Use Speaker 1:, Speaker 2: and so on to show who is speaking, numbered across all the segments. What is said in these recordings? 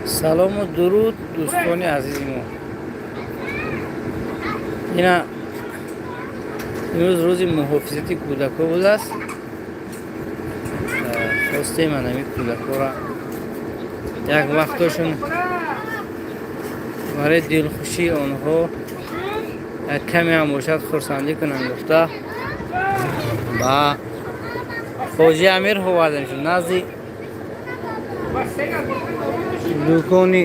Speaker 1: Салому дуруд, дӯстони азизи мо. Ина имрӯз рӯзи муҳофизати кӯдакҳо будааст. Хостем анами кӯдакҳоро як вақтошон барои дилхушии онҳо як каме ҳам бошад хурсандӣ кунанд гуфта, ба Хоҷи Амир овардем шуд, назди дукони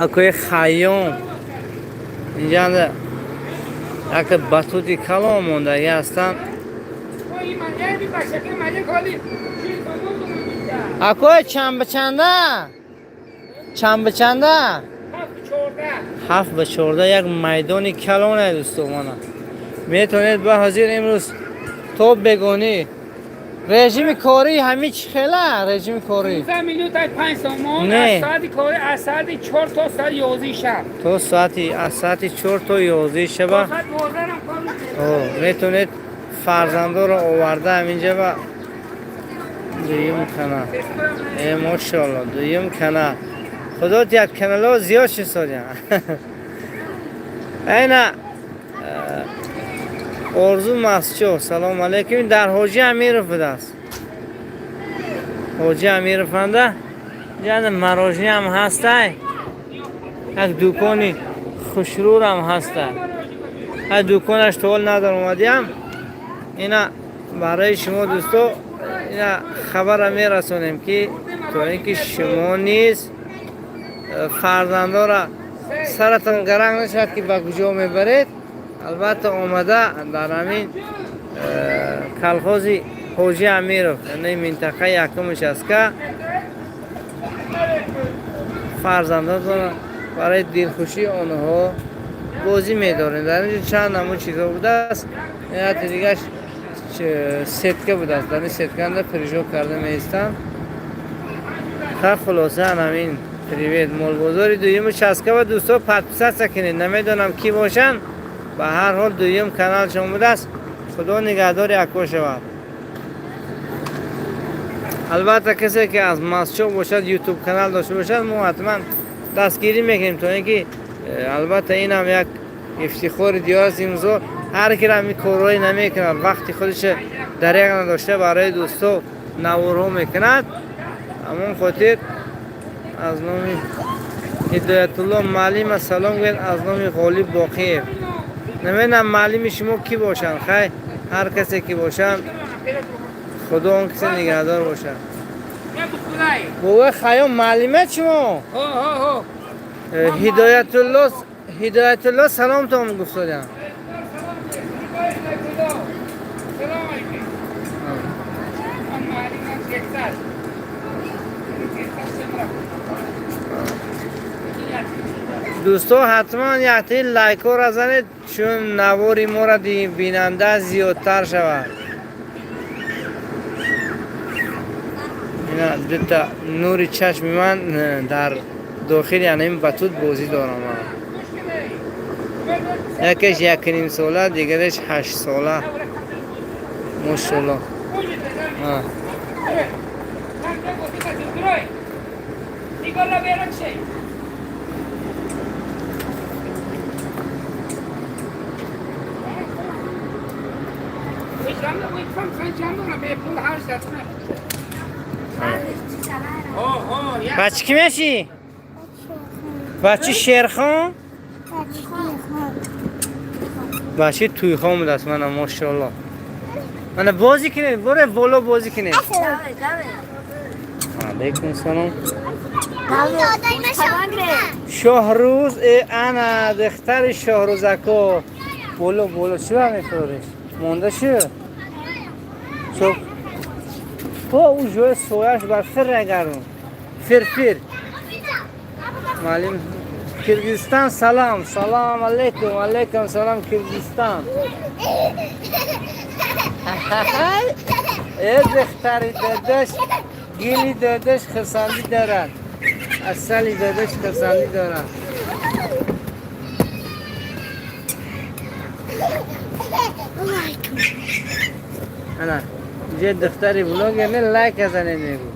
Speaker 1: акои Хайём. Инҷанда якта батути калон мондагӣ ҳастанд. Акои, чанд ба чанда, чанд ба чанда? 7 ба 14. Як майдони калоне, дӯсто, мана метавонед ба ҳозир имрӯз то бегонӣ. Режими корӣ ҳамин чӣ хела, режими корӣ?
Speaker 2: Минутай 5 сомон.
Speaker 1: Не.
Speaker 2: Аз соати кори, аз соати 4 то соати 11 шаб.
Speaker 1: То соати, аз соати 4 то 11 шаба.
Speaker 2: То соати 12 ҳам кор мекунем.
Speaker 1: О, метавонед фарзандоро оварда ҳаминҷа ба дуюм канал. Э, мошоалло, дуюм канал, худо диҳад, каналҳо зиёд шисодям. Айна Орзу Масчо, салому алейкум. Дар Ҳоҷи Амиров будааст, Ҳоҷи Амированда ҷана мороженое ҳам ҳастай, як дукони хушрӯрам ҳастай. Ҳай, дуконаш то ҳол надор омадиам. Ина барои шумо, дӯсто, ина хабара мерасонем, ки то ин ки шумо низ фарзандора саратон гаранг нашавад, ки ба куҷо мебаред. Албатта, омада дар ҳамин колхози Ҳоҷи Амиров, яъне минтақаи якумаш аст, ка фарзандотон барои дилхушии онҳо бозӣ медорем. Дар инҷо чанд намуд чизҳо будааст. Яте дигаш сетка будааст, дар ин сетканда прыжок карда меистанд. Ха, хулоса, ҳамин. Привет, молбозори дуюму часкава. Дӯсто, подписаться кунед. Намедонам, кӣ бошанд, ба ҳар ҳол дуюм каналшон будааст. Худо нигаҳдори акко шавад. Албатта, касе ки аз Масчо бошад, Ютуб канал дошта бошад, мо ҳатман дастгирӣ мекунем, то ин ки албатта инам як ифтихори диёр аст. Имрӯзо ҳар кира ҳамин корҳое намекунад, вақти худша дареғ надошта барои дӯсто наворҳо мекунад. Ҳамон хотир аз номи Ҳидоятулло муаллима салом гӯяд, аз номи Ғолиб Боқиев. Намедонам, муаллими шумо кӣ бошанд. Хай, ҳар касе ки бошанд, худо он касе нигаҳдор бошад. Бобои Хайём, муаллима шумо? Ҳидоятулло, Ҳидоятулло саломтон гуфтодям.
Speaker 2: Салом алейкум. Ман муаллимам гектар. Гектар семра.
Speaker 1: Дӯсто, ҳатман яктаи лайкҳоро занед, чун навори моро бинанда зиёдтар шавад. Ина дута нури чашми ман дар дохили анами батут бозӣ дорам. Якеш 1,5 сола, дигареш 8 сола, мошалло. А.
Speaker 2: Nicola Beracce. Пул ҳар
Speaker 1: Бачи кӣ мешӣ? Бачи Шерхон, бачи Тӯйхон будааст. Мана, мошалло, мана бозӣ кунед, боре боло бозӣ кунед. Алейкум салом. Шоҳрӯз, э, ана духтари Шоҳрӯзако, боло, боло. Чӣ ба мефурориш? Монда шу. О, ӯ ҷои сояш бар фир нагарун. Фир, фир. Маълим, Киргизистон салом, салом алейкум, алейкум салом, Киргизистон. Э, духтари дадаш, гили дадаш хурсандӣ дорад. Асали дадаш хурсандӣ дорад. Ана, Инҷа духтари блогер не, лайк занед мегу.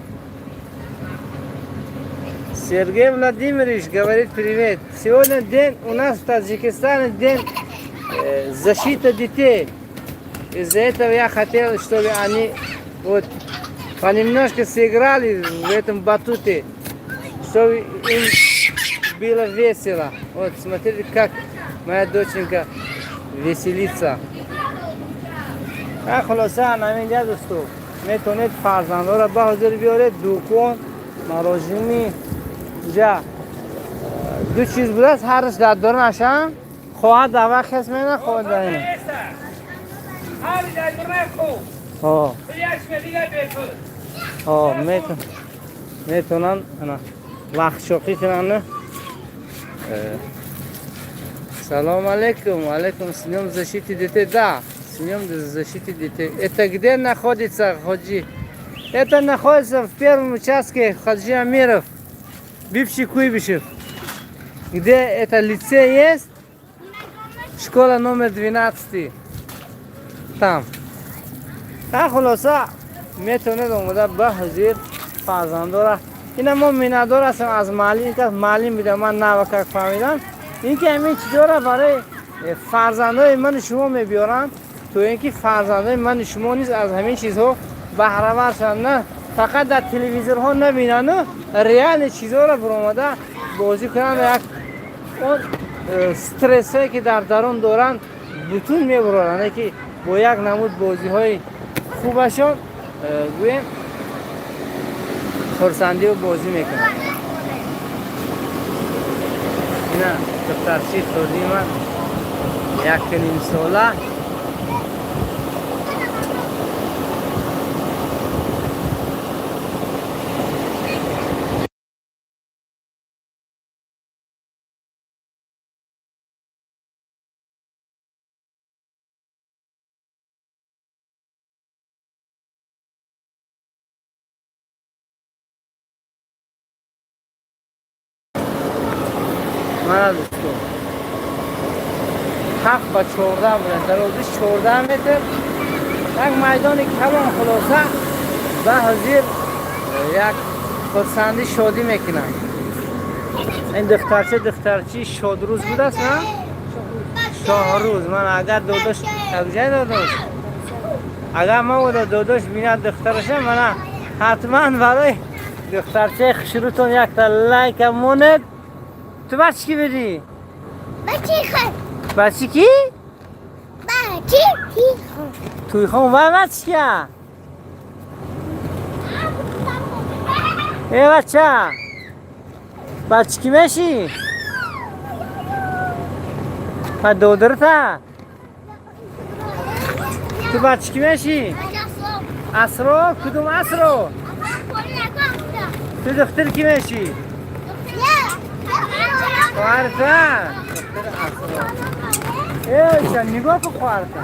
Speaker 1: Сергей Владимирович говорит привет. Сегодня день у нас в Таджикистане, день защиты детей. Из-за этого я хотел, чтобы они вот понемножку сыграли в этом батуте, чтобы им было весело. Вот смотрите, как моя доченька веселится. Хулоса, ҳаминҷа, дӯсто, метавонед фарзандҳоро ба ҳозир биёред. Дукон мороженое инҷа ду чиз будааст, ҳарш дар дорунаша, хоҳад дар вақт хес мена, хоҳад дар ин.
Speaker 2: ҳар дар дура хуб.
Speaker 1: Ҳо.
Speaker 2: Як дигар бепул.
Speaker 1: Ҳо, метавонанд ана вақтшоқӣ кунанд. Салом алейкум, алейкум, с днем защиты детей. Да, с днем защиты детей. Это где находится, Ходжи? Это находится в первом участке Хаджи Амиров, бывший Куйбышев. Где это лицей есть? Школа номер 12. Там. А хулоса, метавонед омода ба ҳозир фарзандора. Ина мо миннатдор ҳастем аз муаллим, ки муаллим буда, ман навакак фаҳмидам. Ин ки ҳамин чизҳоро барои фарзандои ману шумо мебиёранд, то ин ки фарзандои ману шумо низ аз ҳамин чизҳо баҳравар шаванд, на фақат дар телевизорҳо набинану реальный чизҳоро биромада бозӣ кунанд. Як он стрессҳое ки дар дарун доранд, бутун мебуроранд, ки бо як намуд бозиҳои хубашон, гӯем, хурсандию бозӣ мекунанд. Ина духтарчи хурдии ман, 1.5 сола. Мана, дӯсто, 7 ба 14 буда, дарозиш 14 метр, як майдони калон. Хулоса, ба ҳозир як хурсандӣ, шодӣ мекунанд. Ин духтарча, духтарчи Шодрӯз будааст, на Шоҳрӯз. Ман агар додош, якҷай додош, агар ман буда додош бинад духтараша, мана ҳатман барои духтарчаи хушрӯтон якта лайка монед. Ту бачи ки будӣ?
Speaker 3: Бачи хон.
Speaker 1: Бачи ки?
Speaker 3: Бачи хон.
Speaker 1: Туйхон. Вай, бачи кия? Э, бача, бачи ки мешӣ? Ва додарта, ту бачи ки мешӣ? Асро? Кудум асро? Ту духтар ки мешӣ? Хоҳарта, духтар асро. Э, нигоҳ кун хоҳарта.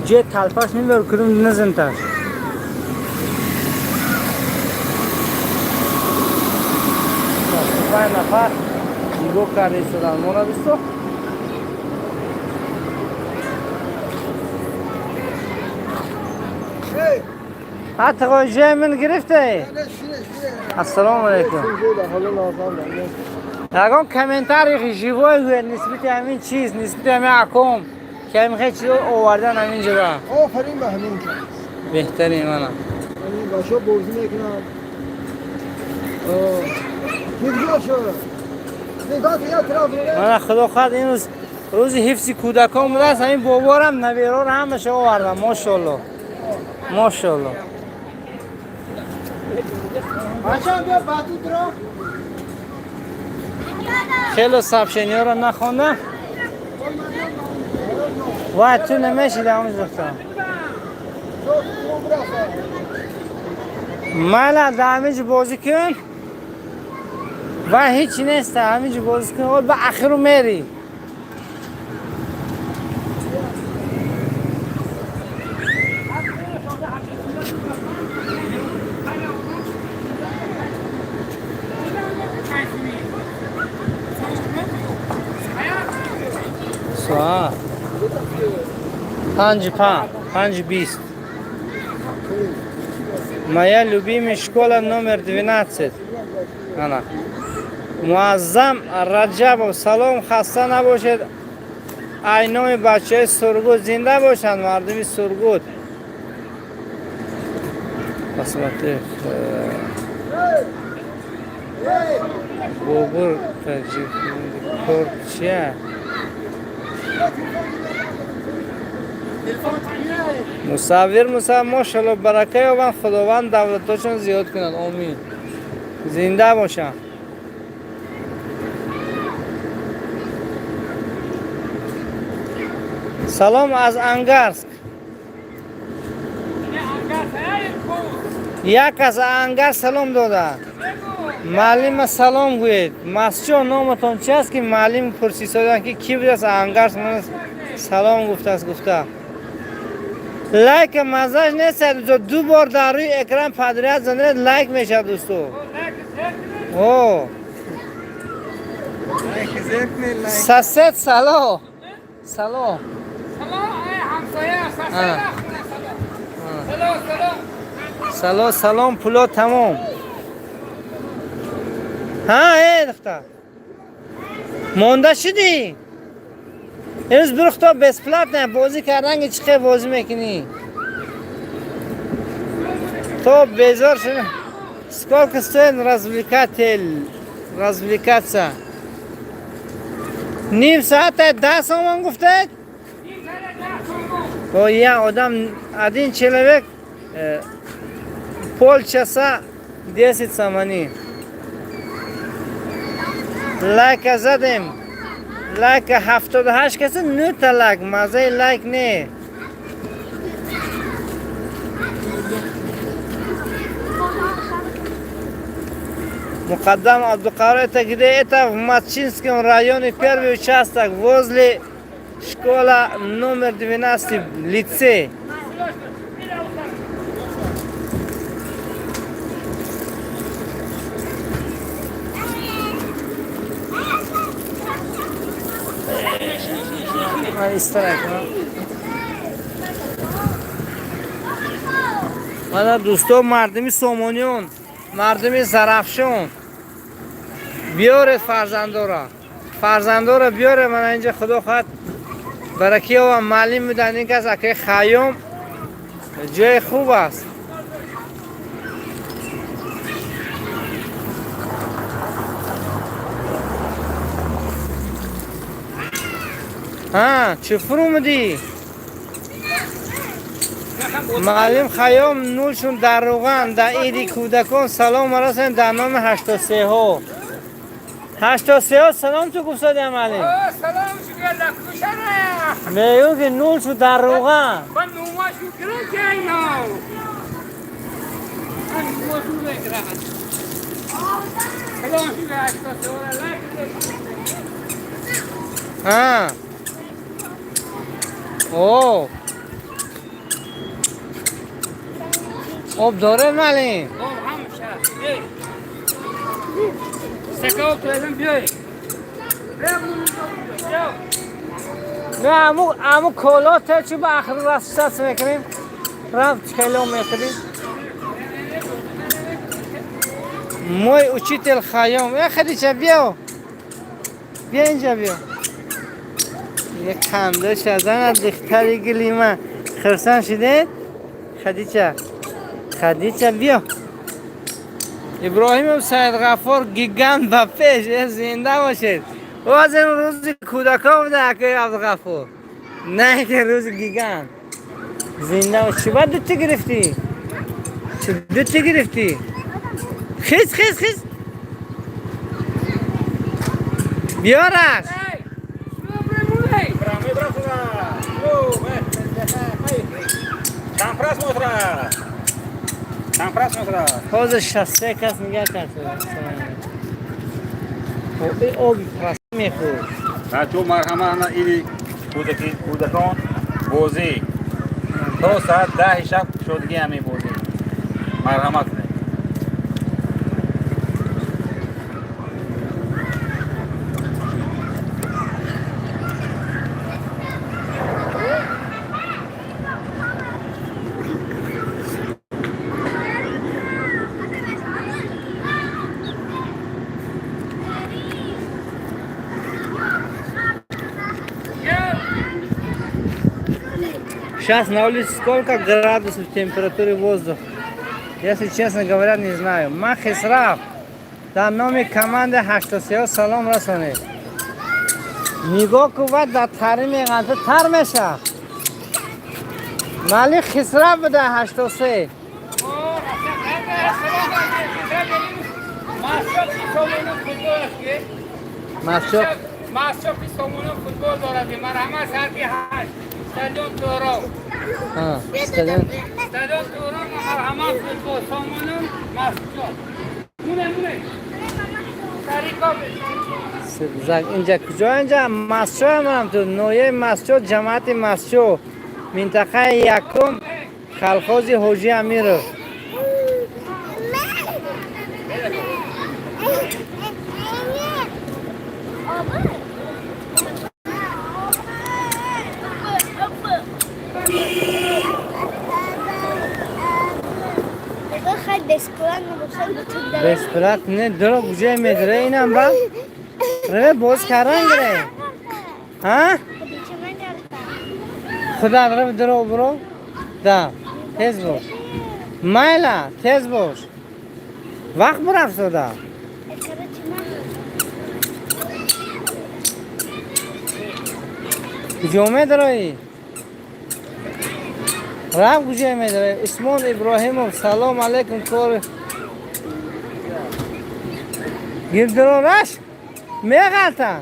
Speaker 1: Ҷе талпаш мебар, кудум низмташ. 65 нафар нигоҳ карда истодан мона, дӯсто. Ҳатто ҷои ман гирифте. Ассалому алайкум. Ягон комментарий живой гӯяд нисбати ҳамин чиз, нисбати ҳамин аком, ки ҳамин хел чизо овардан ҳамин ҷода.
Speaker 4: Офарин ба ҳамин кас.
Speaker 1: Беҳтарин, мана.
Speaker 4: Ҳамин бачаҳо бозӣ мекунанд. Бигзор шавад. Нигоҳ як тараф.
Speaker 1: Мана, худо хоҳад, имрӯз рӯзи ҳифзи кӯдакон будааст. Ҳамин боборам набероро ҳамаша овардам. Мошолло, мошолло.
Speaker 4: Бачаҳо, биё батутро.
Speaker 1: Хело сообщениҳоро нахондам. Вай, ту намешида ҳамин, духтарам. Майла, дар ҳамин ҷо бозӣ кун ва ҳечи нест, дар ҳамин ҷо бозӣ кун, ба ахиру мери. Соат 5, 5, 5:20. Моя любимая школа номер 12. Ана. Муаззам Раҷабов, салом, хаста набошед. Ай номи бачаҳои Сургут, зинда бошанд мардуми Сургут. Посмотри. Бобур таҷик кор чия? Мусаввир Муса, мошалло, барака ёбанд, Худованд давлатошон зиёд кунад, омин. Зинда бошанд. Салом аз Ангарск. Як аз Ангарск салом дода. Муаллима салом гӯед. Масҷон, номатон чи аст, ки муаллим пурсисоданд, ки кӣ будааст Ангарск ман салом гуфтааст гуфта. Лайк маззаш нест, ду бор дар рӯи экран подряд занед, лайк мешавад, дӯсто. О. Сосед, сало. Сало.
Speaker 2: Салом, ҳамсоя, салом, салом.
Speaker 1: Сало, салом, пуло тамом. Ҳа, э, духтар. Монда шудӣ? Имрӯз бирухто бесплатно бозӣ кардан, ки чӣ хел бозӣ мекунӣ? То безор шуда. Сколько стоит развлекатель? Развлекаться? Ним соата 10 сомон гуфтед? О, я одам, один человек, полчаса 10 сомони. Лайка задем. Лайка 78 каса, нӯта лайк, мазаи лайк не. Мукаддам Абдукар, это где? Это в Матчинском районе, первый участок, возле школа номер 12, лицей. Ман истирак. Мана, дӯсто, мардуми Сомониён, мардуми Зарафшон, биёред фарзандора, фарзандора биёред. Мана инҷа, худо хоҳад, баракиёва маълим буданд ин кас, акаи Хайём, ҷои хуб аст. Ҳа, чӣ фурумудӣ? Муаллим Хайём нулшун дар руған дар иди кӯдакон салом марасонед дар номи 83-ҳо. 83-ҳо салом ту гуфтодия, муаллим.
Speaker 2: Салом шукр, кушара.
Speaker 1: Мегӯ ки нул шуд дар руған.
Speaker 2: Ба нума шукр кайно. Нума шукр. Салом шукр, 83 лайк.
Speaker 1: А. О. Об доре, муаллим?
Speaker 2: Об ҳамша. Сакав туязам биёй.
Speaker 1: Не, аму кола те чӣ ба ахир раст мекунем? Рафт хело мехӯрем. Мой учитель Хайём. Э, Хадича, биё. Биё инҷа, биё. Як ханда шадан духтари гули ман. Хурсанд шудед? Хадича. Хадича, биё. Иброҳимов Саидғаффор, гигант ба пеш, э, зинда бошед. Боз ин рӯзи кӯдакон буда, акои Абдуғаффор. Не ки рӯзи гигант. Зинда бош. Чӣ ба дути гирифтӣ? Чӣ дути гирифтӣ? Хиз, хиз, хиз. Биёраш.
Speaker 5: Бра, бра сюда. Там просмотра. Там просмотра.
Speaker 1: Ҳозир 63 кас нигаҳ кард. Оби пас мехӯрд.
Speaker 5: Бачо, марҳамат, на иди кӯдаки кӯдакон бозӣ. То соат 10 шаб шодгӣ ҳамин бозӣ. Марҳамат кунед.
Speaker 1: Сейчас на улице сколько градусов температуры воздуха? Если честно говоря, не знаю. Ма Хисрав, дар номи командаи 83 салом расонед. Нигоҳ кун, ва дар тари меғанта тар меша. Малик Хисрав буда 83. Масчоқ.
Speaker 2: Масчоқи Сомоно футбол дорад. Марҳамат, соати 8 стадион Турон.
Speaker 1: Стадион.
Speaker 2: Стадион Турон, марҳамат, футбол Сомоно Масчоқ. Муне, муне. Тарико.
Speaker 1: Инҷа куҷо? Инҷа Масчо манам ту ноҳияи Масчо, ҷамоати Масчо, минтақаи якум, колхози Ҳоҷи Амиров. Бесплат не, дуро куҷое медуре инам ба ре боз кардан гире. Ҳа? Худат ре дуро буро. Да, тез бош. Майла, тез бош. Вақт бурафтода. Куҷо медароӣ? Рафт куҷо медароӣ? Усмон Иброҳимов, салом алейкум, кор гирдирораш меғалтам.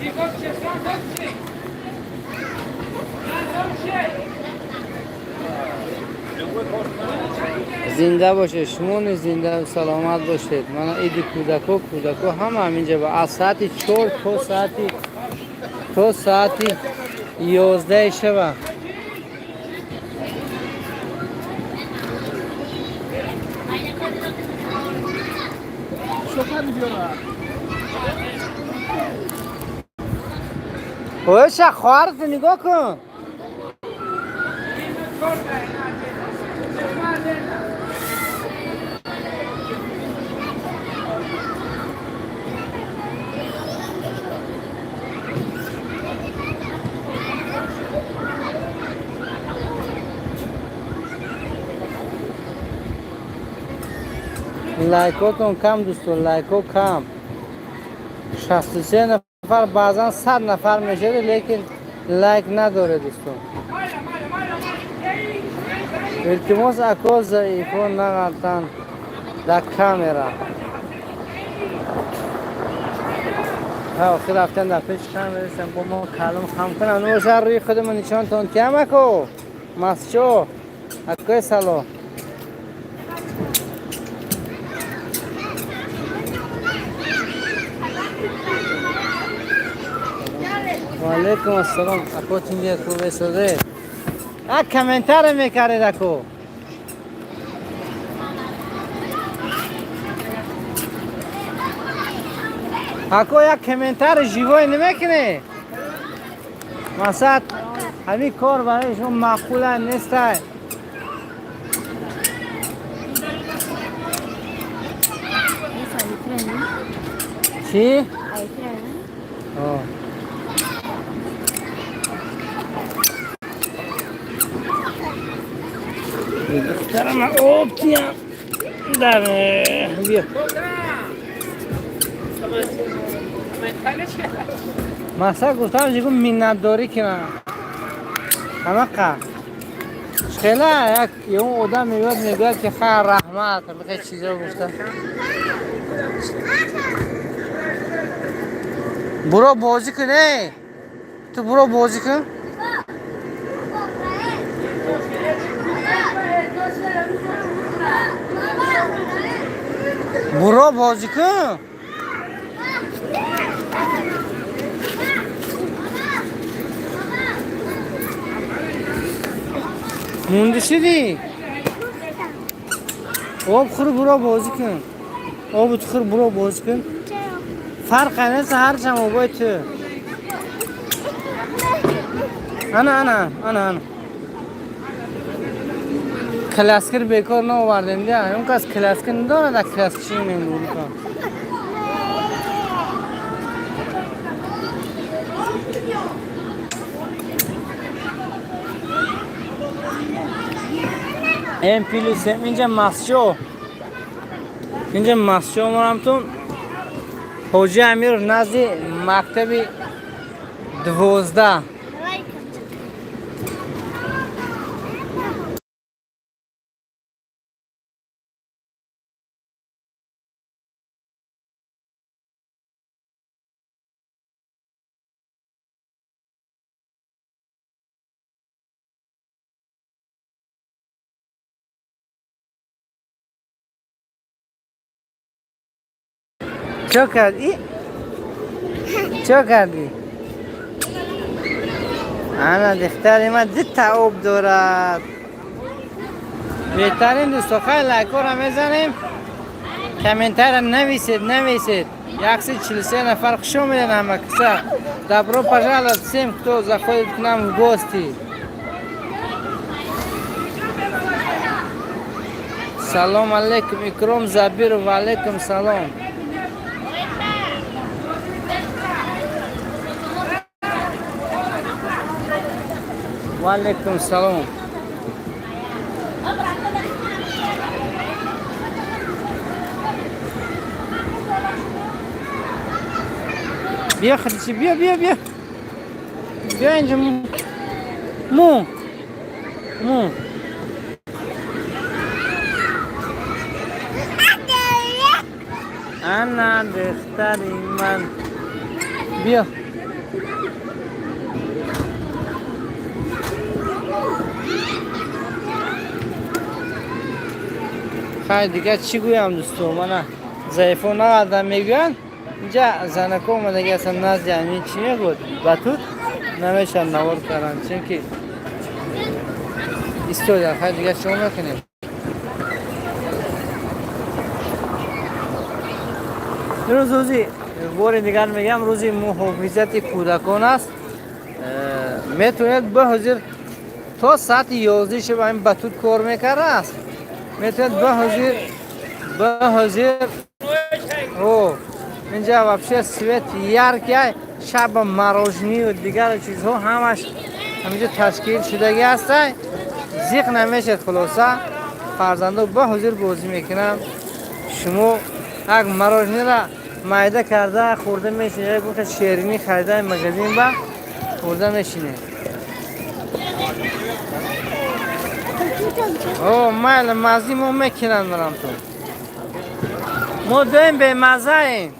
Speaker 2: Нигоҳ чесан дочи. Дочи.
Speaker 1: Зинда бошед, шумо низ зинда саломат бошед. Мана иди кӯдако, кӯдако ҳама ҳаминҷа ба аз соати 4 то соати 11 шаба. Оша, хоҳарто нигоҳ кун. Лайкотон кам, дӯстон, лайко кам. 63 нафар, баъзан 100 нафар мешавад, лекин лайк надоред, дӯстон. Илтимос, ако заифон нағалтанд дар камера. Охир рафтан дар пеши камерасам бо мо калом хам кунам. Нӯша рӯи худамон нишонтон тиям, ако. Масчо, акои сало. Ваалайкум ассалом, ако, тинҷа хуб? А комментаре мекардед, ако. Ако, як комментари живой намекунӣ? Масад, ҳамин кор барои шумо маъқула нестай? Чӣ? О. Духтарам об тиям. Дар биё. Масал гуфтам, жигу миннатдорӣ кунам. Ҳамақа. Хела як он одам меояд, мегӯяд, ки ха, раҳмат, ҳамақа чизо гуфта. Буро бозӣ кун, эй. Ту буро бозӣ кун. Буро бозӣ кун. Монда шудӣ? Об хӯр, буро бозӣ кун. Обу ту хӯр, буро бозӣ кун. Фарқе нест, ҳарчам обои ту. Ана, ана, ана, ана. Коляска бекор наовардем, дия. Он кас коляска надорад, а коляска чӣ мемурикан. М плюс М инҷа масҷо. Инҷа масҷо морамтун. Ҳоҷи Амиров назди мактаби 12. Чо кардӣ? Чо кардӣ? Ана духтари ман дута об дорад. Беҳтарин дӯсто, хай лайкҳоро мезанем. Комментария нависед, нависед. 143 нафар, хуш омедед ҳама каса. Добро пожаловать всем, кто заходит к нам в гости. Салом алейкум, Икром Забиров, алейкум салом. Валейкум салом. Биё, Хадича, биё, биё, биё. Биё инҷо. Му. Му. Ана духтари ман. Биё. Хай, дигар чӣ гӯям, дӯсто? Мана заифо нақадар мегӯянд. Инҷа занако омадаги ҳастанд назди ҳамин чӣ мегӯд? Батут намешавад навор кардан, чунки истодан. Хай, дигар чӣ мекунем? Рӯз рӯзи бори дигар мегӯям, рӯзи муҳофизати кӯдакон аст. Метавонед ба ҳозир то соати 11 шаб ҳамин батут кор мекардааст. Метавонед ба ҳозир о инҷа вообще свет яркий, шаба мороженое дигар чизҳо ҳамаш ҳаминҷо ташкил шудаги ҳастанд. Зиқ намешед. Хулоса, фарзандо ба ҳозир бозӣ мекунанд. Шумо як мороженое ра майда карда хӯрда мешинед, як гуфта шеринӣ харида магазин ба хӯрда мешинед. О, майли, маззӣ мо мекунанд марамтон. Мо доим бемаззаем.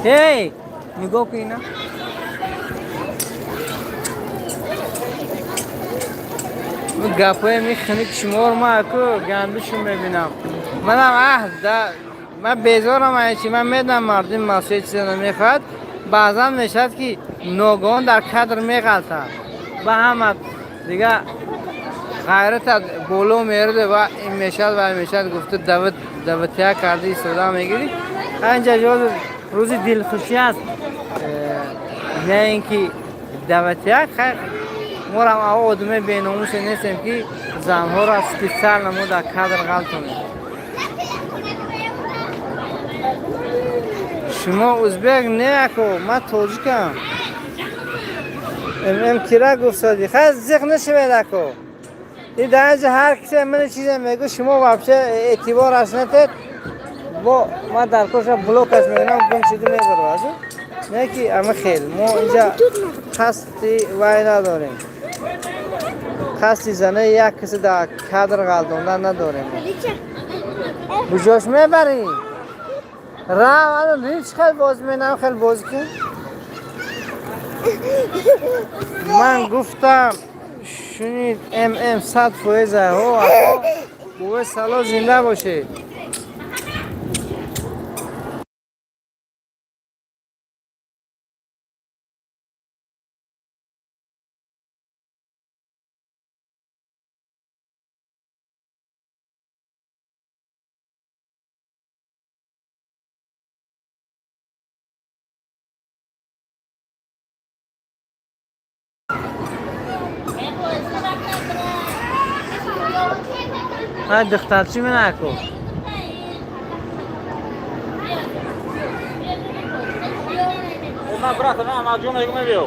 Speaker 1: Эй, нигоҳ кун ина. Гапҳои мехунӣ шуморо ма ку гандушо мебинам. Манам аҳ да ман безорам ай чи ман медонам мардуми масъулият чиза намехоҳад. Баъзан мешавад ки ногоҳон дар кадр меғалтад. Ба ҳама дига ғайратат боло меруда ва ин мешавад ва ин мешавад гуфта дават даватия карда истода мегирӣ. Инҷа рӯзи дилхушӣ аст. Не ин ки даватия хайр морам аво одаме беномусе нестем ки занҳоро специально мо дар кадр ғалтонем. Шумо узбек не ако, ман тоҷикам. М кира гуфтодӣ. Хай зиқ нашавед ако. И дар инҷа ҳар кисе мани чизе мегӯ, шумо вообще эътибораш натед. Бо ман дар коша блокаш мекунам, гум шуду мебарад. Не ки ама хел мо инҷа қасди вай надорем. Қасди занаи як кисе дар кадр ғалтондан надорем. Куҷош мебарӣ? Рав, ана ҳеҷ хел бозӣ менам, хел бозӣ кун. Ман гуфтам, шунид ММ 100%. Ҳо, ако, буве сало зинда бошед. Духтарчи минаку.
Speaker 5: На брата, на, на ҷон мегум биё.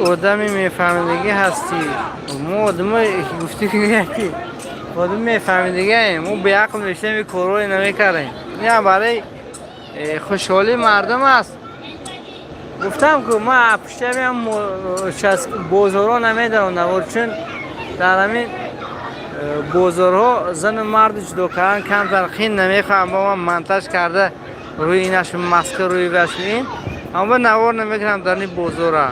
Speaker 1: Одами мефаҳмидагӣ ҳастӣ. Мо одамои гуфтӣ ки одами мефаҳмидагием, мо беақл мешавем, ин корҳое намекардем. Ин барои хушҳолии мардум аст. Гуфтам ку ман пуштавиам бозорҳо намедорам навор, чун дар ҳамин бозорҳо зану марду ҷудо кардан камтар қин. Намехоҳам бо ман монтаж карда рӯи инаш маска, рӯи ваш ин, аммо навор намекунам дар ин бозора.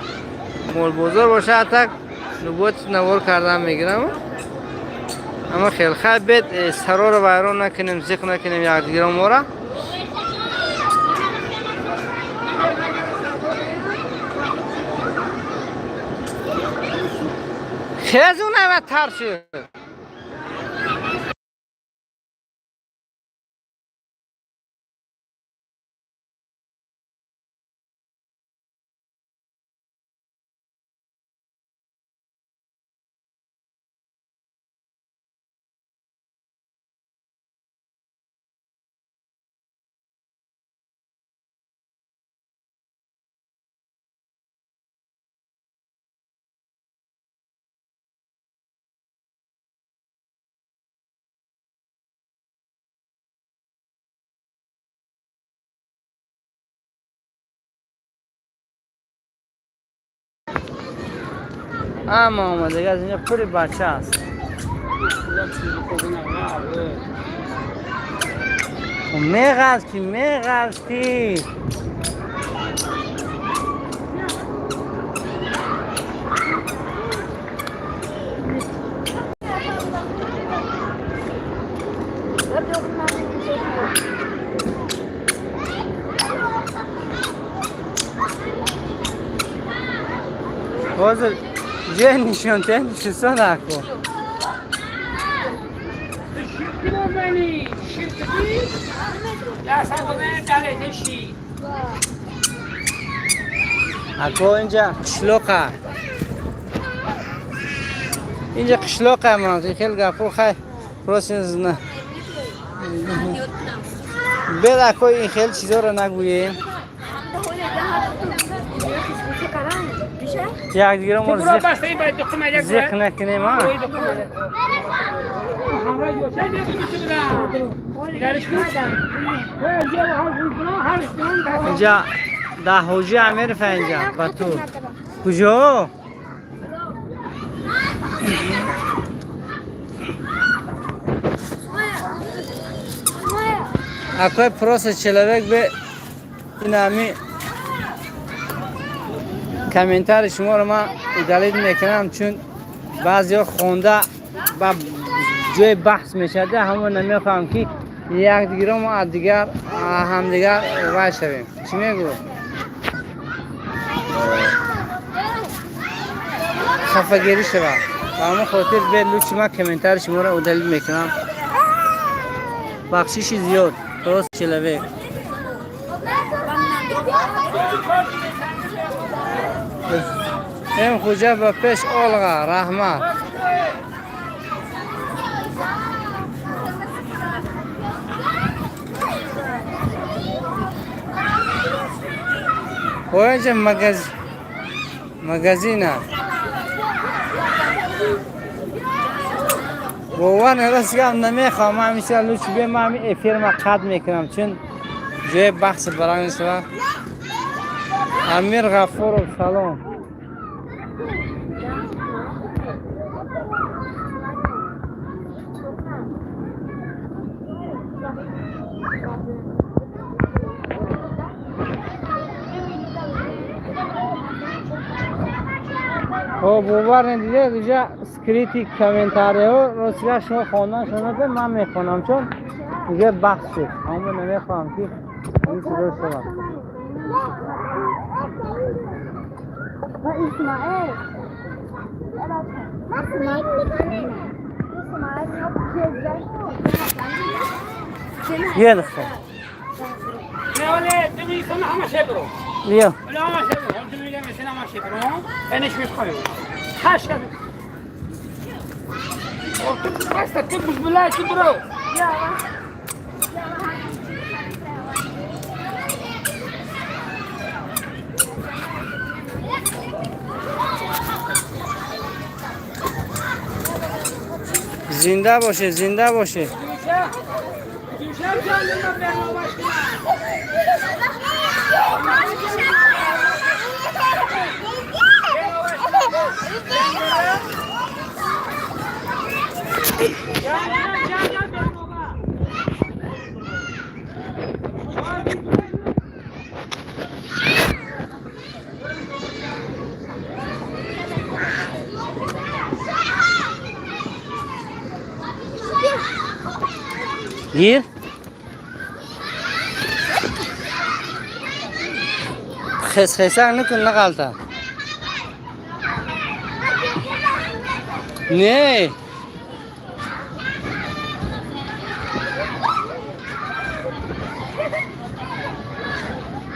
Speaker 1: Молбозор боша, так нубот навор кардан мегирам. Аммо хел хай бед сароро вайрон накунем, зиқ накунем якдигаро мора. Хезу наватар шуд. Ама омадагӣ аз инҷа пури бача аст. Меғалти, меғалти. Ҳозир ҷе нишонте нишиста наку. Ако инҷа қишлоқа. Инҷа қишлоқа ман хел гапо хай просто на. Бед ако ин хел чизоро нагӯем. Якдигаро мо зиқ накунем, а? Инҷа дар ҳоҷи Амирфа инҷа ба ту. Куҷо? Акой просто человек бе ин ҳами комментари шуморо ман удалить мекунам, чун баъзеҳо хонда ба ҷои баҳс мешавад. Ҳамон намехоҳам ки якдигаро мо аз дигар ҳамдигар вай шавем. Чӣ мегӯ? Хафагирӣ шавад. Ба ҳамон хотир бе лучше ман комментари шуморо удалить мекунам. Бахшиши зиёд, просто человек. Эм хуҷа ба пеш олға, раҳмат. Инҷа магазина. Бовар нерост гап намехоҳам, ман ҳамиша лучше бе ман ҳамин эфирма қатъ мекунам, чун ҷои баҳси баланд мешавад. Амир Ғафуров салом. Хоб бовар недида инҷа скрытый комментариҳо ростига шумо хондан шумо ман мехонам, чун инҷа баҳс шуд. Аммо намехоҳам ки ин чизо шавад. Бия духтар. Бия. Зинда бошед, зинда бошед. Гир. Хес-хесак накун, нағалта. Не.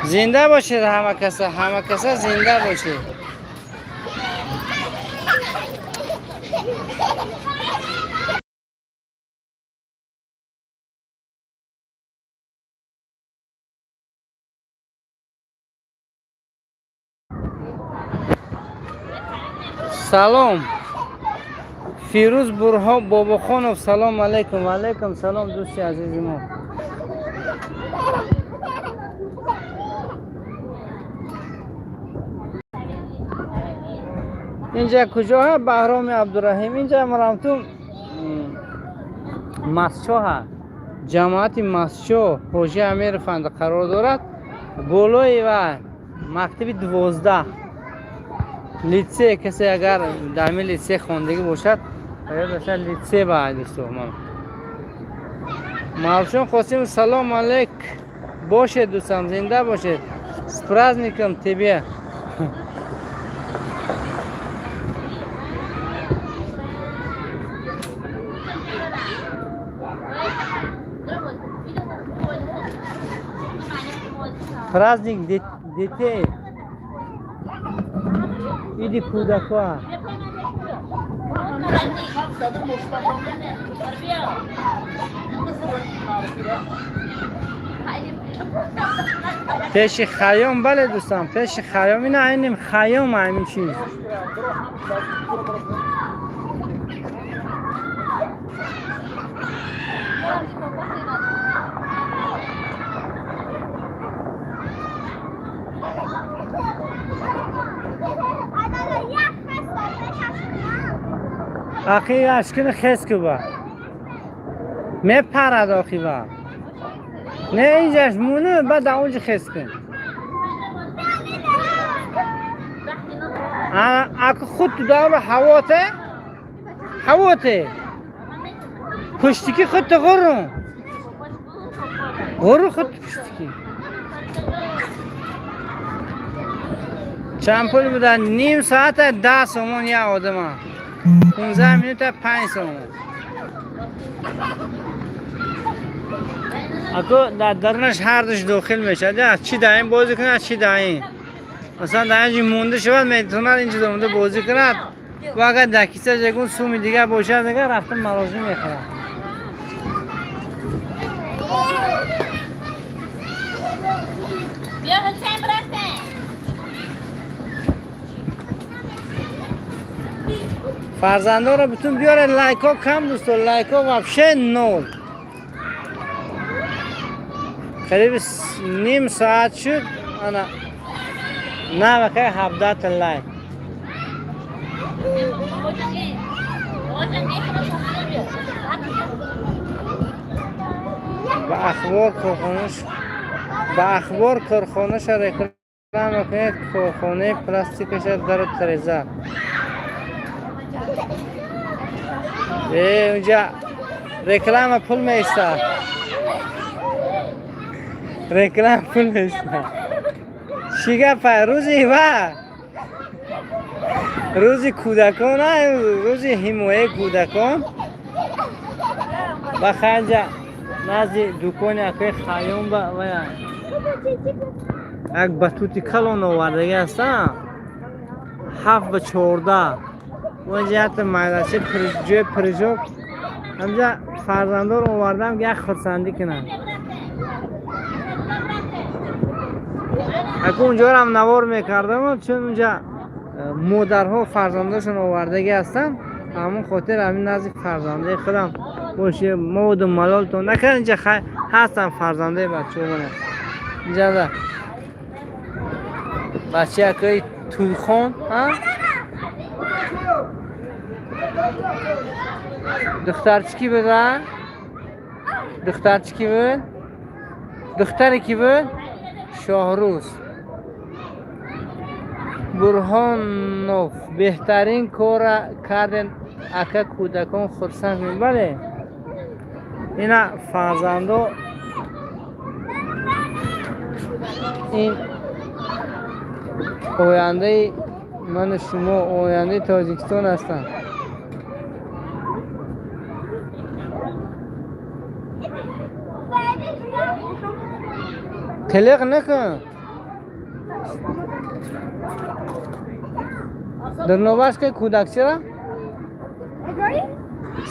Speaker 1: Зинда бошед ҳама каса, ҳама каса зинда бошед. Салом. Фирӯз Бурҳон Бобохонов, салом алейкум. Ва алейкум салом, дӯсти азизи мо. Инҷа куҷо ҳа Баҳроми Абдураҳим? Инҷа марамту Масчо ҳа. Ҷамоати Масчо Ҳоҷи Амирфанд қарор дорад. Болои ва мактаби 12 литсей, касе агар дар ҳамин литсей хондагӣ бошад, бояд бошад литсей ба дӯсто ман. Мавшон Қосим, салом алейк. Бошед дӯстам, зинда бошед. С праздником тебе. Праздник детей. Иди кӯдакҳо. Пеши Хайём, бале дӯстам, пеши Хайём. Ина айним Хайём ҳамин чиз. Ахи ашкини хес куба. Мепарад охи ба. Не инҷаш муну, баъд дар онҷа хес кун. Аку худ ту давра ҳавоте? Ҳавоте. Пуштики худ ту ғуру. Ғуру худ ту пуштики. Чанд пул буда? Ним соата 10 сомон як одама. 15 минута 5 сомон. Аку дар дарунаш ҳардуш дохил мешавад. Чӣ дар ин бозӣ кунад, чӣ дар ин. Масалан дар инҷи монда шавад, метавонад инҷо монда бозӣ кунад. Ва агар дар кисааш ягон суми дигар бошад, дигар рафта мороженое мехӯрад. Фарзандонро бутун биёред, лайкҳо кам дӯсто, лайкҳо вообще нол. Қариби ним соат шуд, ана навакай 17 та лайк. Ба ахбор корхонаш, ба ахбор корхонаша реклама кунед, корхонаи пластикаша дару тареза. Унҷа реклама пул меистад. Реклама пул меистад. Чӣ гапа? Рӯзи ва? Рӯзи кӯдакон, рӯзи ҳимояи кӯдакон. Ба хайнҷа назди дукони акои Хайём ба вая. Як батути калон овардагӣ ҳастам. 7 ба 14. Онҷа якта майдача, ҷои прыжок. Ҳамҷа фарзандор овардам, ки як хурсандӣ кунанд. Аку унҷорам навор мекардам, чун унҷа модарҳо фарзандошон овардагӣ ҳастанд. Ҳамон хотир ҳамин назди фарзандаи худам боше, моду малолтон накард. Инҷа ҳастанд фарзандаи бачаҳо, мана инҷа бача якои тӯйхон. Духтарчи ки буд? Духтарчи ки буд? Духтаре ки буд? Шоҳрӯз Бурҳонов, беҳтарин кора карден, ака, кӯдакон хурсанд. Бале, ина фарзандо, ин ояндаи ману шумо, ояндаи Тоҷикистон ҳастанд. Қилиқ накун. Дурнобаш ки кӯдакчира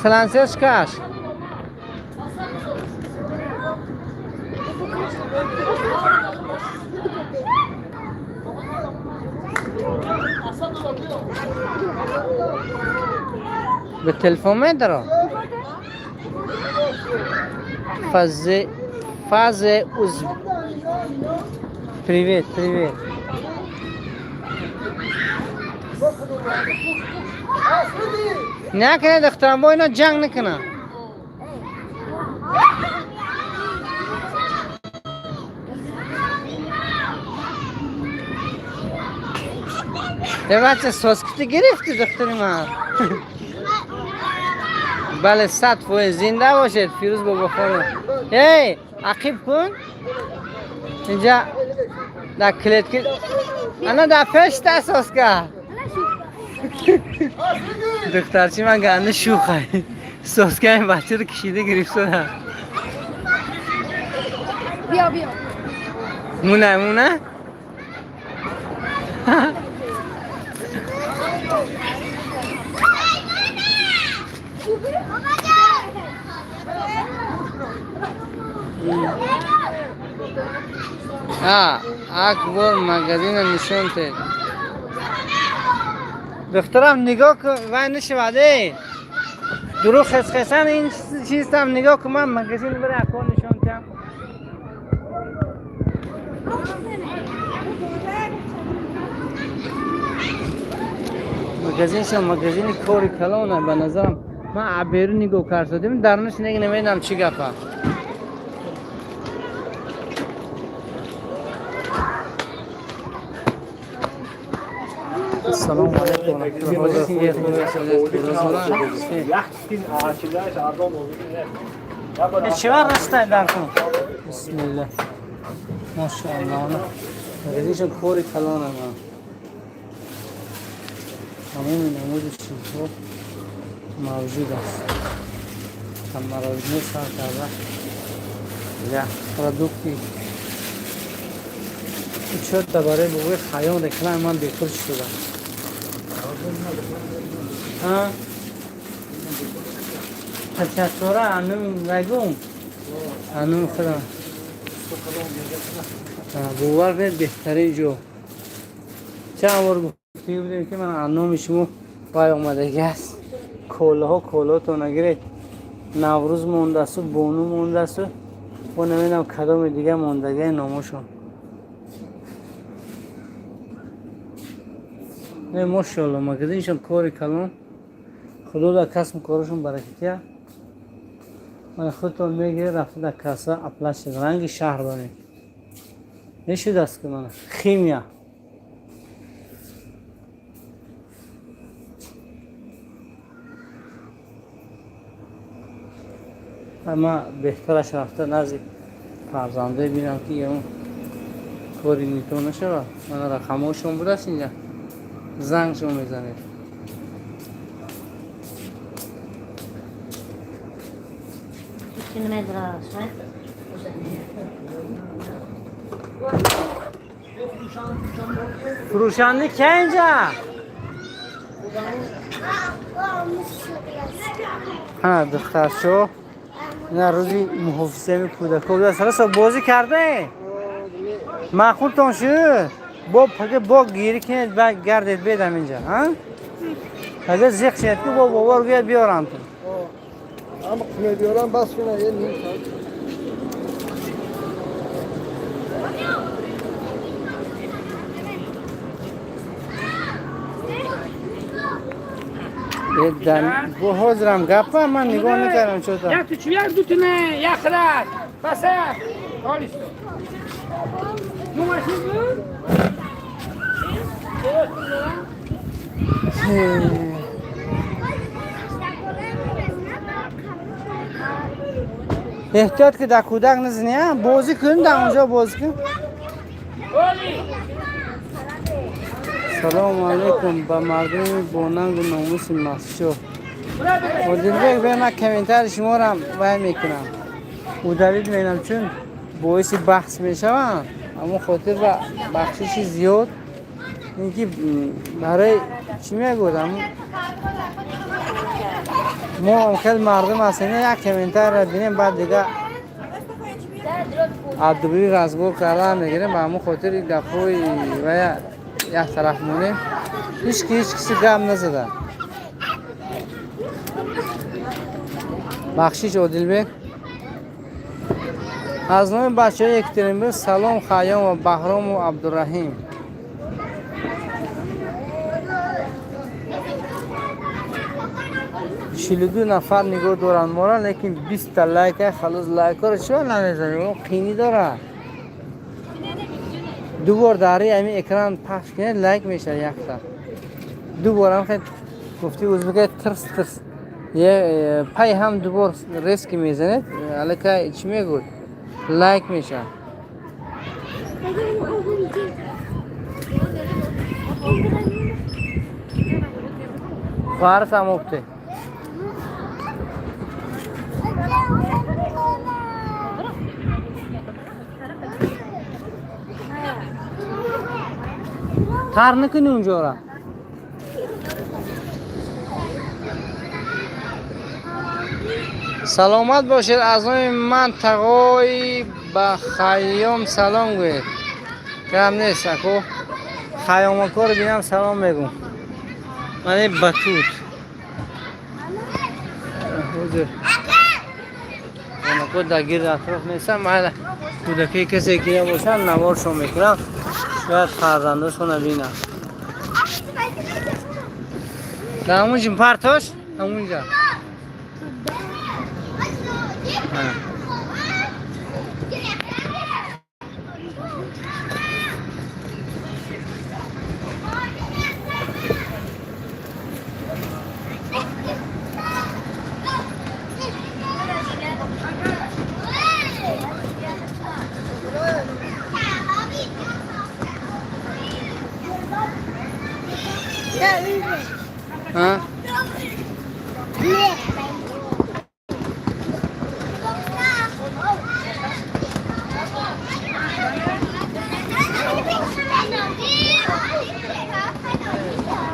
Speaker 1: силансер шикаш. Ба телефон медаро. Фазе фазе уз. Привет, привет. Накунед, духтарам, бо ино ҷанг накунам. Бача, соскити гирифти, духтари ман. Бале, 100%, зинда бошед, Фирӯз Бобохонов. Эй, ақиб кун. Инҷа дар клетки ана дар пешта соска. Духтарчи ман ганда шӯхай. Соскаи бачаро кишида гирифтада.
Speaker 3: Бیا бیا.
Speaker 1: Муна, муна. А, акбор магазина нишон тед. Духтарам, нигоҳ кун, вай нашавад, эй. Дурӯғ хесхесан ин чизтам нигоҳ кун, ман магазин бира акбор нишон тиҳам. Магазиншон магазини кори калона ба назарам. Ман аберу нигоҳ кардодим, дарунаш нег намедонам чӣ гапа. Ассалому алайкум ва раҳматуллоҳи ва баракатуҳ. Чӣ вар растай дар кун? Бисмиллаҳ. Машааллоҳ. Магазиншон кори калона. Тамоми намуди чизҳо мавҷуд аст. Мороженое сар карда продукти чёта барои бобои Хайём реклама ман бепул шудам. А? Тачатора анум вайгум. Анум худам. Бовар кунед, беҳтарин ҷо. Чанд бор гуфтӣ будем, ки ман анноми шумо вай омадагӣ аст. Колаҳо, колаҳотон нагиред. Наврӯз мондасту, бону мондасту, бо намедонам кадоми дига мондагии номошон. Не, мошалло, магазиншон кори калон. Худо дар касбу корашон баракатия. Мана худтон мегиред, рафта дар касса оплачивать, ранги шаҳр барем. Мешудаст ки мана химия. Ама беҳтараш рафта назди фарзанде бинам, ки ягон кори нито нашавад. Мана рақамҳошон будааст инҷа. Зангшон мезанед.
Speaker 6: Километра.
Speaker 1: Фурӯшанда ки инҷа? Ҳа, духтарчо, ина рӯзи муҳофизаи кӯдако будааст. Расо бозӣ кардаe? Маъқултон шуд? Бо пага бо гирӣ кунед, ба гардед бедам инҷа, ҳа? Пага зиқ шед, ки бо бобор гӯяд биёрам ту.
Speaker 4: Ама мебиёрам, бас кунад, е ним соат.
Speaker 1: Бо ҳозирам гапа ман нигоҳ накардам чота.
Speaker 2: Як ту як ду тина, як храт. Паса. Холисто. Ну машин буд?
Speaker 1: Эҳтиёт, ки дар кӯдак назани, а? Бозӣ кун, дар онҷо бозӣ кун.
Speaker 2: Оли.
Speaker 1: Салому алайкум ба мардуми бонангу номуси Мастчоҳ. Одилбек, бе ман комментари шуморам вай мекунам, удалить менам, чун боиси баҳс мешаванд. Ҳамон хотир ба бахшиши зиёд, ин ки барои чӣ мегӯд, мо ҳам хел мардум ҳастем, як комментарро бинем, баъд дига абдубри разбор кардан мегирем. Ба ҳамон хотир гапҳои вая як тараф монем. Ҳеч ки ҳеч киси гап назада. Бахшиш, Одилбек. Аз номи бачаҳои Екатеринбург салом, Хайём ва Баҳрому Абдураҳим. 42 нафар нигоҳ доранд мора, лекин 20-та лайка. Халос, лайкаро чиро намезанем? Қинӣ дорад. Ду бор дар рӯи ҳамин экран пахш кунед, лайк мешавад якта. Ду борам хел гуфти узбека, тирс тирс пай ҳам ду бор резко мезанед, аллакай чӣ мегӯд, лайк мешавад. Хоҳарат обте. Тар накунӣ унҷора. Саломат бошед. Аз номи ман тағои ба Хайём салом гӯед. Гап нест, ако Хайёмакоро бинам, салом мегӯм. Мани батут ҳозир онако дар гирди атроф нестам. Майла, кӯдакии касе ки бошанд, наворшон мекунам, шояд фарзандошона бинам. Дар ҳамунҷи партош, ҳамунҷа. Ҳа?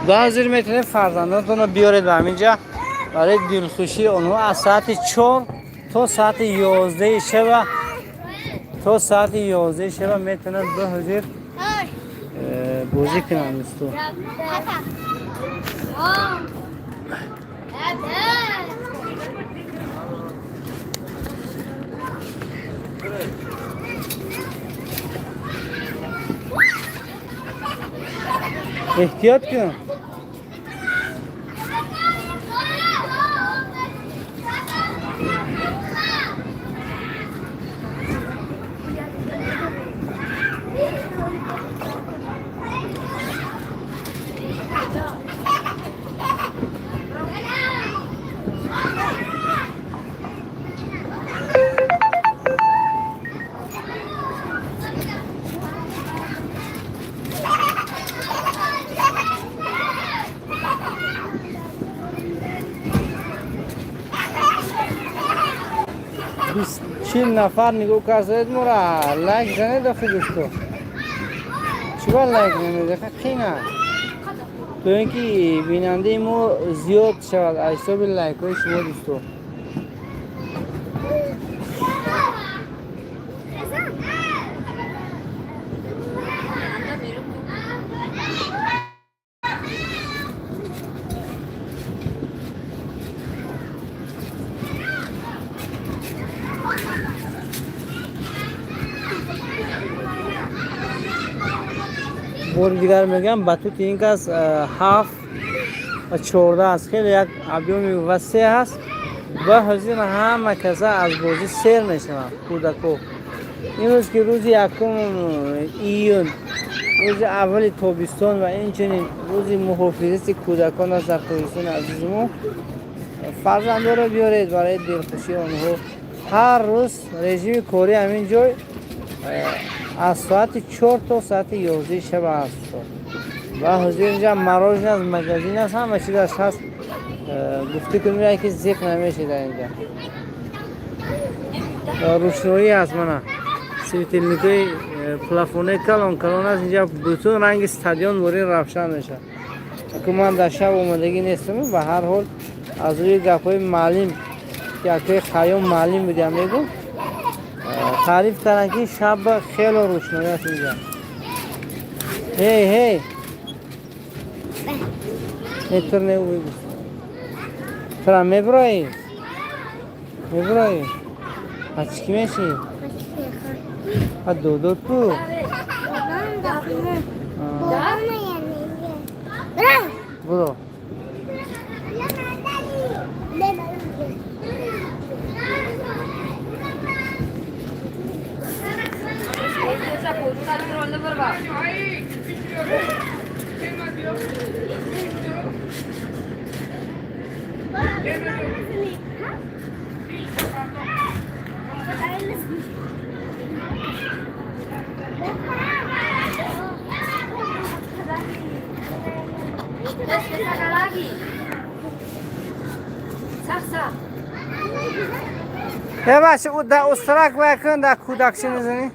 Speaker 1: Баъзир метавонед фарзандонатонро биёред ба ҳаминҷа барои дилхушии онҳо. Аз соати 4 то соати 11 шаба, то соати 11 шаба метавонанд ба ҳозир бозӣ кунанд, дӯсто. Эҳтиёт кун. 40 нафар нигоҳ кардаед мора, лайк занед охи, дӯсто. Чӣ лайк намедиҳад? Қина. То ин ки бинандаи мо зиёд шавад аз ҳисоби лайкҳои шумо, дӯсто. Бори дигар мегӯям, батути ин кас 7 ва 14 аст. Хеле як объёми васеъ ҳаст ва ҳозир ҳама каса аз бозӣ сер мешаванд кӯдако. Имрӯз ки рӯзи 1 июн, рӯзи аввали тобистон ва инчунин рӯзи муҳофизати кӯдакон аст дар Тоҷикистони азизи мо, фарзандоро биёред барои дилхушии онҳо. Ҳар рӯз режими корӣ ҳамин ҷой аз соати 4 то соати 11 шаб аст ва ҳозир инҷа мороженое аст, магазин аст, ҳама чизаш ҳаст. Гуфтӣ кунем, ки зиқ намешед. Дар инҷа рӯшноӣ аст, мана светильникҳои плафонаи калон калон аст. Инҷа бутун ранги стадион бори равшан мешавад. Ку ман дар шаб омадагӣ нестам, ба ҳар ҳол аз рӯи гапҳои маълим, ки акои Хайём маълим будиам, мегӯ, таъриф карданд, ки шаб хело рӯшноӣ аст инҷа. Ҳей, ҳей, метр не, тура мебироӣ, мебироӣ, а чӣ ки мешӣ? А додо ту?
Speaker 3: Бобам яъне.
Speaker 1: Буро. Е, бача, да устрак кун, да кӯдакчи мезанӣ.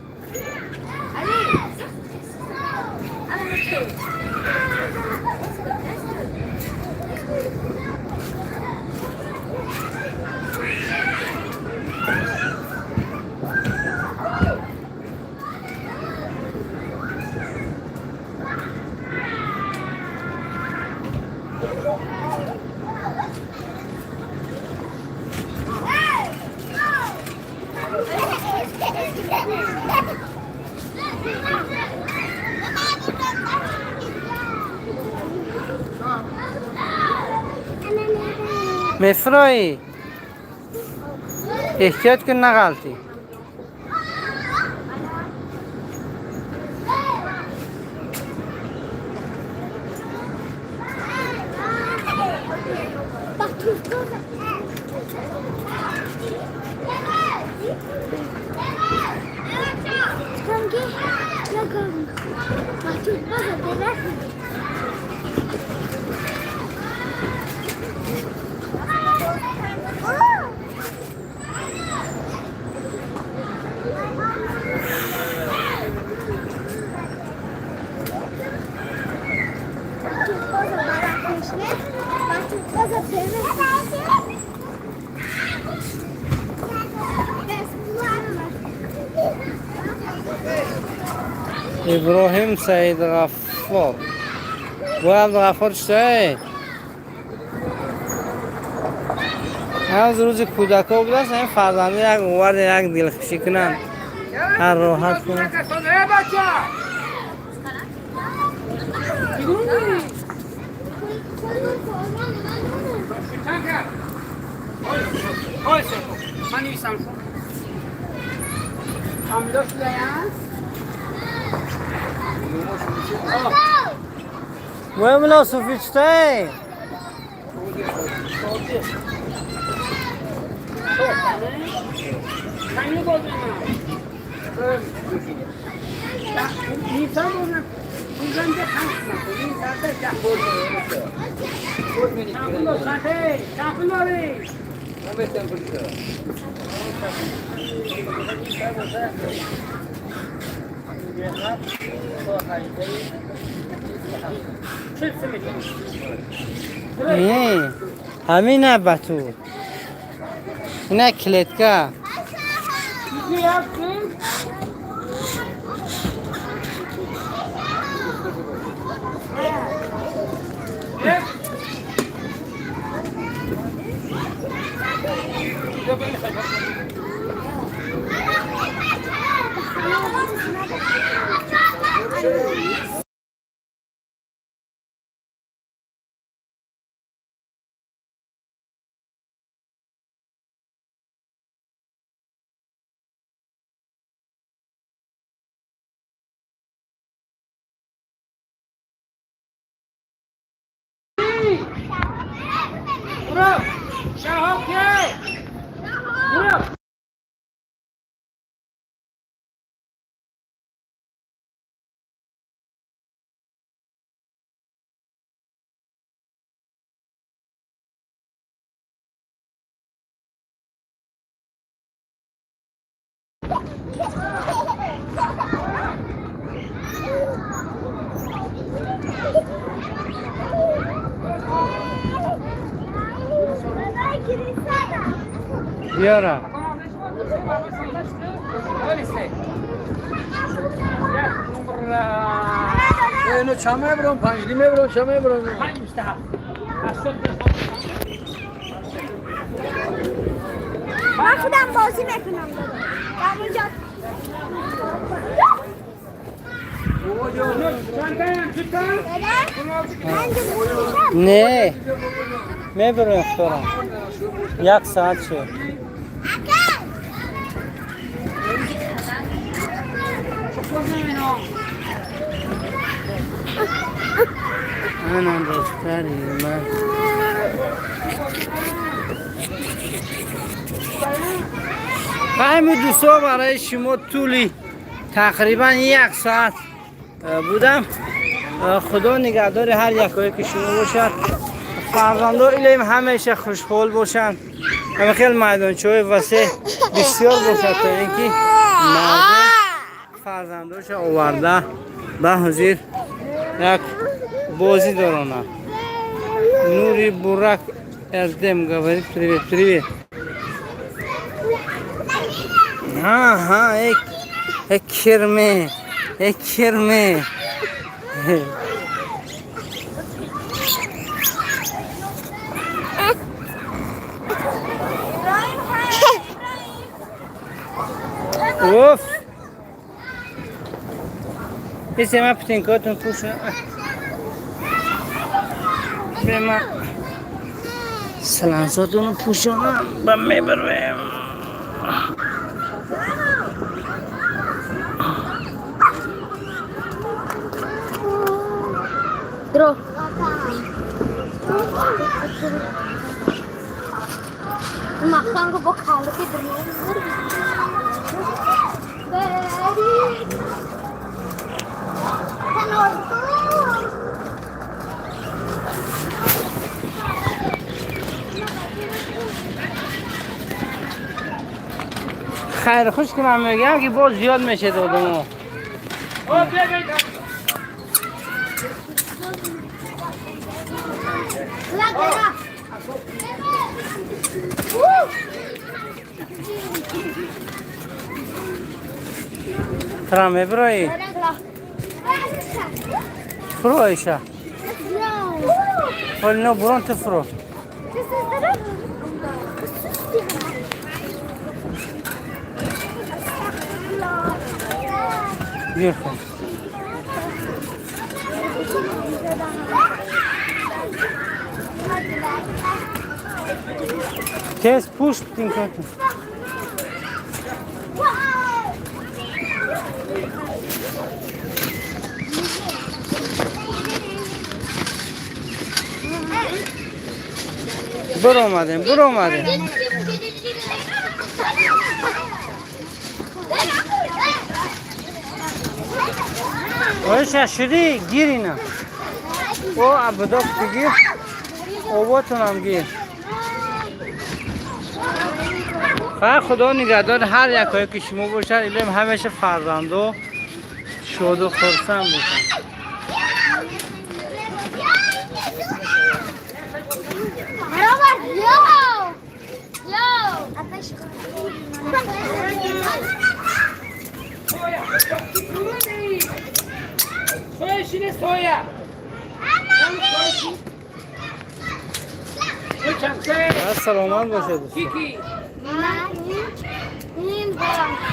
Speaker 1: Мефроӣ, эҳтиёт кун, нағалтӣ. Иброҳим Саидғаффор бо Абдуғаффор читое ҳамз рӯзи кӯдакҳо будааст. Ҳамин фарзанду як оварде, як дилхушӣ кунанд, ҳар роҳат кунанд.
Speaker 2: Э, бача! Чигуни? Чанд кард? Ой, ман нивисам. Ҳамдо шудаям?
Speaker 1: Муҳаммадо Суфӣ читое?
Speaker 2: Чанд бозам? Нисам бозам. Пунзанде панҷ. Ним саата 10. Чанд пул дод? Чанд? Чанд пул дорӣ?
Speaker 1: Не, ҳамина ба ту. Ина клетка. Биёра.
Speaker 4: اینو چند میبرم؟ 5 میبرم، چند میبرم؟
Speaker 3: من خودم بازی میکنم در اونجا.
Speaker 1: Не, мебурем вторам. Як соат шуд. Ана духтари ман. Ҳами дӯстҳо, барои шумо тӯли тақрибан як соат будам. Худо нигаҳдори ҳар якое ки шумо бошад. Фарзандо илм ҳамеша хушҳол бошанд. Ҳама хел майдончаҳои васеъ бисёр бошад, то ин ки мардум фарзандоша оварда ба ҳозир як бозӣ доронад. Нури Бурак Эрдем говорит: привет, привет. Ага, э кирме, э кирме. Уф! Есе ма птенкотон пӯша. Бема слансотонро пӯшонам ба мебарем.
Speaker 3: Дро. Маханго бо калки дро.
Speaker 1: Хайр, хуш ки ман мегӯям ки боз зиёд мешед одамо. Тра мебироӣ? Фуро, Оиша. Ҳоли но бурон, ту фуро. Гир кун. Тез пӯш птинкатон. Буромадем, буромадем. Оиша, шудӣ, гир ина. О, абдок бигир. Овотонам гир. Фақат худо нигаҳдор ҳар якое ки шумо бошад. Илм ҳамеша фарзандо Шоду хурсанд бошанд.
Speaker 3: Роберт, йоу! Йоу!
Speaker 2: Соя. Соя шине соя.
Speaker 1: Саломат бошед, дӯстон.
Speaker 2: Кики.
Speaker 3: Ин